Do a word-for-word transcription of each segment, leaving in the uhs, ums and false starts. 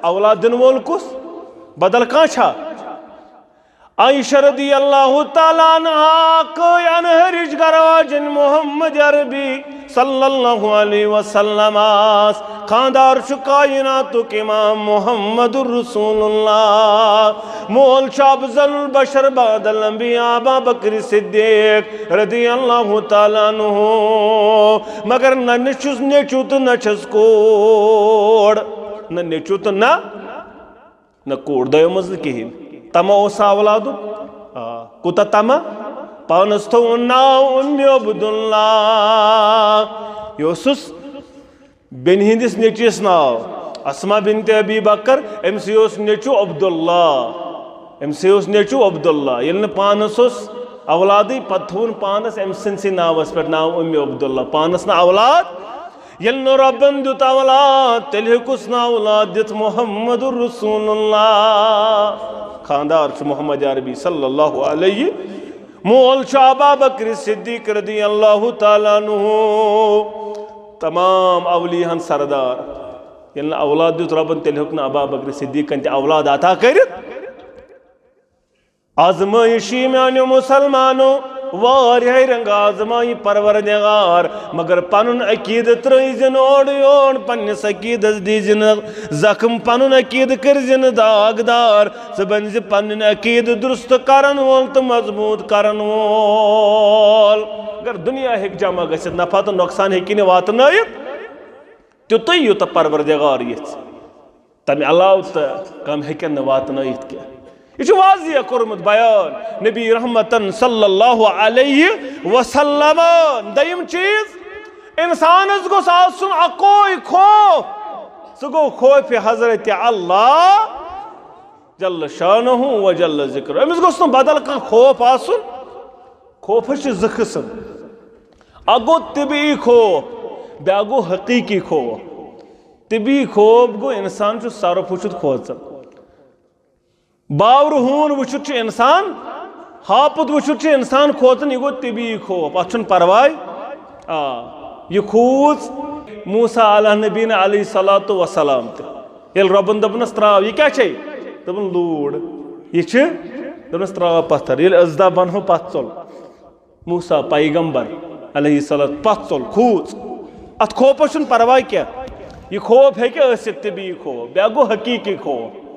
اولاد دِنہٕ وول کُس؟ بدل کانٛہہ چھا؟ عائشہ رضی اللہ تعالیٰ عنہا کٔے انہرٕچ گرواجن محمد عربی صلی اللہ علیہ وسلم آس۔ خاندار چھُ کائناتُک امام محمد رسول اللہ۔ مول چھُ افضل البشر بعد الانبیاء ابا بکر صدیق رضی اللہ تعالیٰ عنہ۔ مگر نہ، نہ چھُس نیٚچو تہٕ نہ چھَس کوڑ۔ نہ نیٚچو تہٕ نہ نہ کوٗر، دۄیو منٛز نہٕ کِہیٖنۍ۔ تمہ اوس اولادُک۔ آ، کوٗتاہ تمہ؟ پانس تھوٚوُن ناو اُمہِ عبداللہ۔ یہِ اوسُس بیٚنہِ ہٕنٛدِس نیٚچوِس ناو اسما بنت ابی بکر، أمۍ سٕے اوس نیٚچو عبداللہ۔ أمۍ سٕے اوس نیٚچو عبداللہ۔ ییٚلہِ نہٕ پانس اوس اولادٕے، پتہٕ تھوٚوُن پانس أمۍ سٕنٛدسٕے ناوس پٮ۪ٹھ ناو اُمہِ عبداللہ۔ پانس نہٕ اولاد، ییٚلہِ نہٕ رۄبن دیُت اولاد، تیٚلہِ ہیوٚکُس نہٕ اولاد دِتھ محمد رسول اللہ۔ خاندار چھُ محمد عربی صلی اللہ علیہ۔ مول چھُ ابا بکر صدیق رضی اللہ تعالیٰ عنہ۔ تمام اولیاہن سردار۔ ییٚلہِ نہٕ اولاد دیُت رۄبن، تیٚلہِ ہیوٚک نہٕ ابا بکر صدیقن تہِ اولاد عطا کٔرِتھ۔ آزمٲیشی میانیو مسلمانو، واریاہے رنگہٕ آزمٲیی پروردگار، مگر پنُن عقیدٕ ترٲیزِ نہٕ اورٕ یور، پننِس عقیدس دیزِ نہٕ زخم، پنُن عقیدٕ کٔرزِ نہٕ داغدار، ژٕ بنزِ پنُن عقیدٕ درست کرن وول تہٕ مضبوط کرن وول۔ اگر دنیا ہیٚکہِ جمع گٔژھِتھ، نفع تہٕ نۄقصان ہیٚکہِ نہٕ واتنٲیِتھ، تیُتُے یوٗتاہ پروردگار یژھِ۔ تمہِ علاوٕ تہٕ کم ہیٚکن نہٕ واتنٲیِتھ کینٛہہ۔ یہِ چھُ واضح کوٚرمُت بیان نبی رحمتن صلی اللہ علیہ وسلم۔ دوٚیِم چیٖز، انسانس گوٚژھ آسُن اکوے خوف، سُہ گوٚو خوف حضرت اللہ جل شانہ و جل ذکر۔ أمِس گوٚژھ نہٕ بدل کانٛہہ خوف آسُن۔ خوفس چھِ زٕ قٕسم، اکھ گوٚو طبی خوف، بیٛاکھ گوٚو حقیقی خوف۔ طبی خوف گوٚو انسان چھُ سرُپھ وٕچھِتھ کھوژان، باورٕ ہوٗن وٕچھِتھ چھُ انسان، ہاپُت وٕچھِتھ چھُ انسان کھوژان، یہِ گوٚو طبی خوف، اتھ چھُنہٕ پرواے۔ آ، یہِ کھوٗژ موسیٰ علیٰ نبینا علیہ الصلوۃ والسلام تہِ۔ ییٚلہِ رۄبن دوٚپنس، "ترٛاو، یہِ کیٛاہ چھے؟" دوٚپُن، "لوٗر۔" "یہِ چھِ؟" دوٚپنس، "ترٛاو پتھر۔" ییٚلہِ ازدہ بنہو پتھ ژوٚل، موسیٰ پیغمبر علیہ الصلوۃ پتھ ژوٚل، کھوٗژ۔ اتھ خوفس چھُنہٕ پرواے کینٛہہ۔ یہِ خوف ہیٚکہِ ٲسِتھ طبی خوف، بیٛاکھ گوٚو حقیقی خوف۔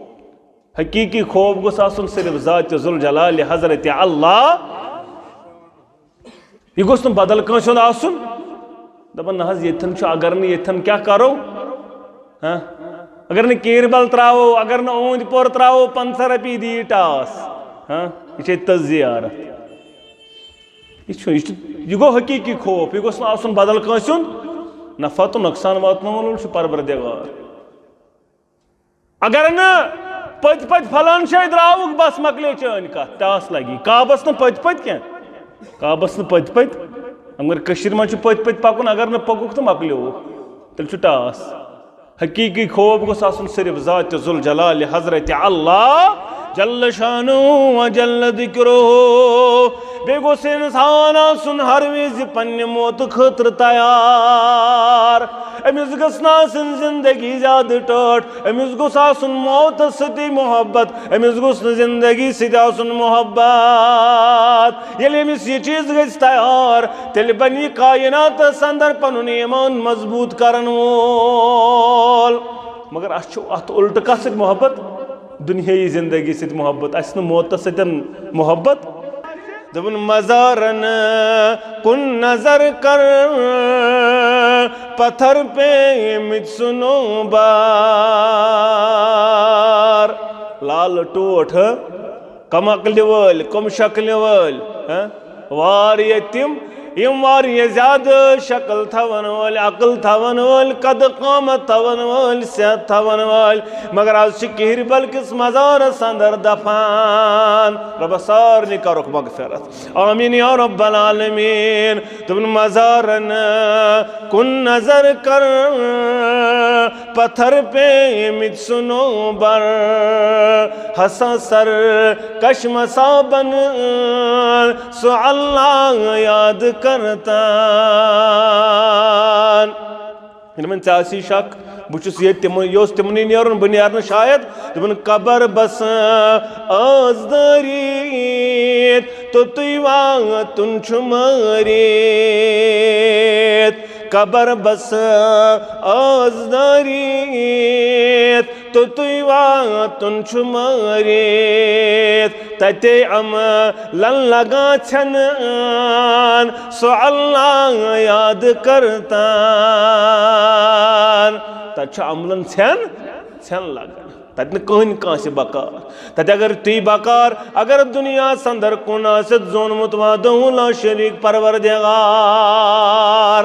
حقیقی خوف گوٚژھ آسُن صرف ذات ذوالجلال حضرت اللہ۔ یہِ گوٚژھ نہٕ بدل کٲنٛسہِ ہُنٛد آسُن۔ دپان، نہ حظ، ییٚتھٮ۪ن چھُ، اگر نہٕ ییٚتھٮ۪ن کیٛاہ کرو؟ ہاں؟ اگر نہٕ کیٖربل ترٛاوو، اگر نہٕ اوٗنٛدۍ پور ترٛاوو، پنٛژاہ رۄپیہِ دِیہِ ٹاس۔ ہاں؟ یہِ چھے تٔژ زیارت۔ یہِ چھُ، یہِ چھُ، یہِ گوٚو حقیٖقی خوف۔ یہِ گوٚژھ نہٕ آسُن بدل کٲنٛسہِ ہُنٛد۔ نفع تہٕ نۄقصان واتناوَن وول چھُ پروردگار۔ اگر نہٕ پٔتۍ پٔتۍ فلان جایہِ درٛاوُکھ، بس مۄکلے چٲنۍ کتھ، ٹاس لگی۔ کعبس نہٕ پٔتۍ پٔتۍ کینٛہہ، کعبس نہٕ پٔتۍ پٔتۍ۔ مگر کٔشیٖرِ منٛز چھُ پٔتۍ پٔتۍ پکُن، اگر نہٕ پوٚکُکھ تہٕ مۄکلیووُکھ، تیٚلہِ چھُ ٹاس۔ حقیقی خوف گوٚژھ آسُن صرف ذات ذوالجلال حضرت اللہ جل شانہ و جل ذکرہ۔ بیٚیہِ گوٚژھ انسان آسُن ہر وِزِ پننہِ موتہٕ خٲطرٕ تیار۔ أمِس گٔژھ نہٕ آسٕنۍ زندگی زیادٕ ٹٲٹھ، أمِس گوٚژھ آسُن موتس سۭتی محبت، أمِس گوٚژھ نہٕ زندگی سۭتۍ آسُن محبت۔ ییٚلہِ أمِس یہِ چیٖز گژھِ تیار، تیٚلہِ بنہِ یہِ کائناتس اندر پنُن ایمان مضبوط کرن وول۔ مگر اسہِ چھُ اتھ الٹہٕ کتھ سۭتۍ محبت؟ دُنیٲیی زندگی سۭتۍ محبت، اسہِ نہٕ موتس سۭتۍ محبت۔ دوٚپُن، مزارن کُن نظر کر، پتھر پیمٕتۍ صنوبر۔ لال ٹوٹھ، ہہ؟ کم عقلہِ وٲلۍ، کم شکلہِ وٲلۍ، ہہ؟ واریاہ تِم، یِم واریاہ زیادٕ شکل تھاون وٲلۍ، عقل تھاون وٲلۍ، قد قامت تھاون وٲلۍ، صحت تھاون وٲلۍ، مگر از چھِ کِہِر بلکِس مزارس اندر دفن۔ رۄبہ سارنٕے کرُکھ مغفرت۔ آمین یا رب العالمین۔ تِمن مزارن کُن نظر کر، پتھر پیمٕتۍ صنوبر، ہسا سر کش مصابن سُہ اللہ یاد کرتن۔ دوٚپُن، "ژےٚ آسی شک، بہٕ چھُس ییٚتہِ تِمن، یہِ اوس تِمنٕے نیرُن، بہٕ نیرٕ نہٕ شاید۔" دوٚپُن، "قبر بسہٕ ٲس دٲرِتھ، توٚتُے واتُن چھُ مٲرِتھ۔ قبر بسہٕ ٲس دٲرِتھ، توٚتُے واتُن چھُ مٲرِتھ۔ تتے عملن لگان ژھٮ۪نان، سُہ اللہ یاد کرتان۔" تتہِ چھُ عملن ژھٮ۪ن، ژھٮ۪ن لگان۔ تتہِ نہٕ کٕہٕنۍ کٲنٛسہِ بکار۔ تتہِ اگر تُہۍ بکار، اگر دُنیا سندر کُن آسہِ زونمُت، وحدہ لا شریک پروردگار،